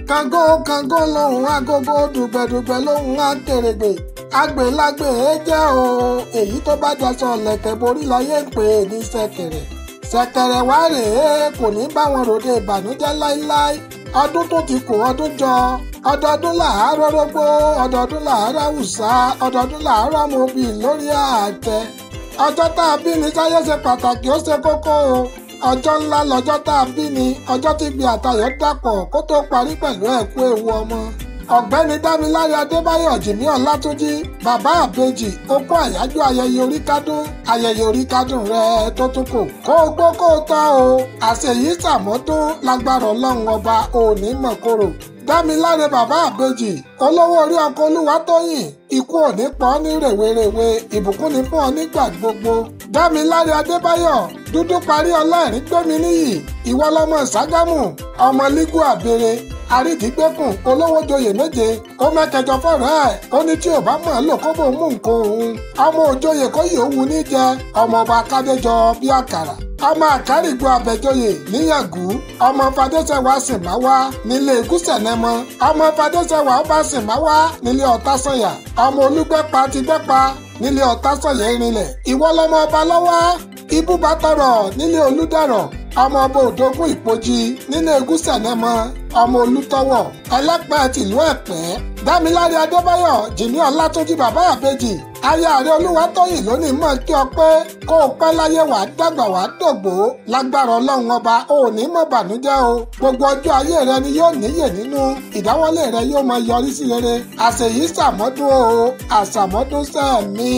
Kàngó kàngó lòun agogo, dùgbẹ̀dùgbẹ̀ lòun akèrègbè. Àgbèlágbè é jẹ́ o, èyí tó bá daṣọ lẹ̀kẹ̀ borí láyé ń pè é ní ṣẹ̀kẹ̀rẹ̀. Ṣẹ̀kẹ̀rẹ̀ wá rèé, kò ní bá wọn ròde ìbànújẹ́ láíláí. Ọdún tó ti kò ọdún jọ, ọdọọdún làárọ̀ rógbó, ọdọọdún làárọ̀ àwùsá, ọdọọdún làárọ̀ mobì lórí àtẹ. Ọjọ́ tá a bí ni sáyé ṣe pàtàkì, ó ṣe kókó o. Ọjọ́ ńlá lọ́jọ́ tá a bí ni, ọjọ́ tí gbé àtayọ̀ dàpọ̀ kó tó parí pẹ̀lú ẹ̀kú ewu ọmọ. Ọ̀gbẹ́ni Dámiláre Adébáyọ̀ Jìmí Ọlátúnjí, bàbá àbejì, ó kó àyájọ́ ayẹyẹ oríkádún, ayẹyẹ oríkádún rẹ tó tún kò. Kó o gbó kó o tọ́ o, àṣeyí sàmọ́dún lágbára Ọlọ́run ọba òní mọ̀kòrò. Dámiláre bàbá àbejì, olówó orí ọkọ Olúwatóyìn, ikú òní pọ̀ ní rèwerèwe, ìbùkún ni fún ọ nígbà gbogbo. Dámiláre Adébáyọ̀, dúdú parí ọlọ́ọ̀rín gbémi níyì, ìwọ lọmọ Ṣàgámù, ọmọ Lígù àbèrè, àrídìgbẹ́kùn, olówó joyè méje, ó mẹ́kẹjọ fọ̀rọ̀ ẹ̀, ó ní tí ò bá mọ̀ ọ́ lò kó bò mú nǹkan òun. Ọmọ òjoyè kó yìí ó wu ní jẹ, ọmọ ọba Kádéjọ bí àkàrà. Ọmọ àkárìgbò àbẹ̀jọyè níyàgú, ọmọ Fadéṣẹwà Sìnmáwá nílé Gúsẹ̀nẹ́mọ, ọmọ Fadéṣẹwà ọba Sìnmáwá nílé Ọ̀tásànyà, ọmọ Olúgbẹ́pa ti gbẹ́pa nílé Ọ̀tásànyà ìrìnlẹ̀. Ìwọ lọmọ ọba lọ́wọ́, ibú bá tọrọ nílé Olúdàrọ̀, ọmọ ọba Òdógún Ìpojì nílé Gúsẹ̀nẹ́mọ, ọmọ Olútọ́wọ̀ ẹlẹ́pẹ́ tìlú Ẹ̀pẹ́. Dámiláre Adébáyọ̀ Jìmí Ọlátúnjí bàbá àbejì, aya rẹ Olúwatóyìn lónìí mọ̀ kí ọ pé kó o pẹ́ láyé, wàá dàgbà wàá dògbò lágbára Ọlọ́run ọba, ò ní mọ̀ bànújẹ́ o. Gbogbo ọjọ́ ayé rẹ ni yóò níyè nínú, ìdáwọ́lé rẹ yóò máa yọrí sí rere. Àṣeyí sàmọ́dún o, àṣàmọ́dún sẹ́ẹ̀mí.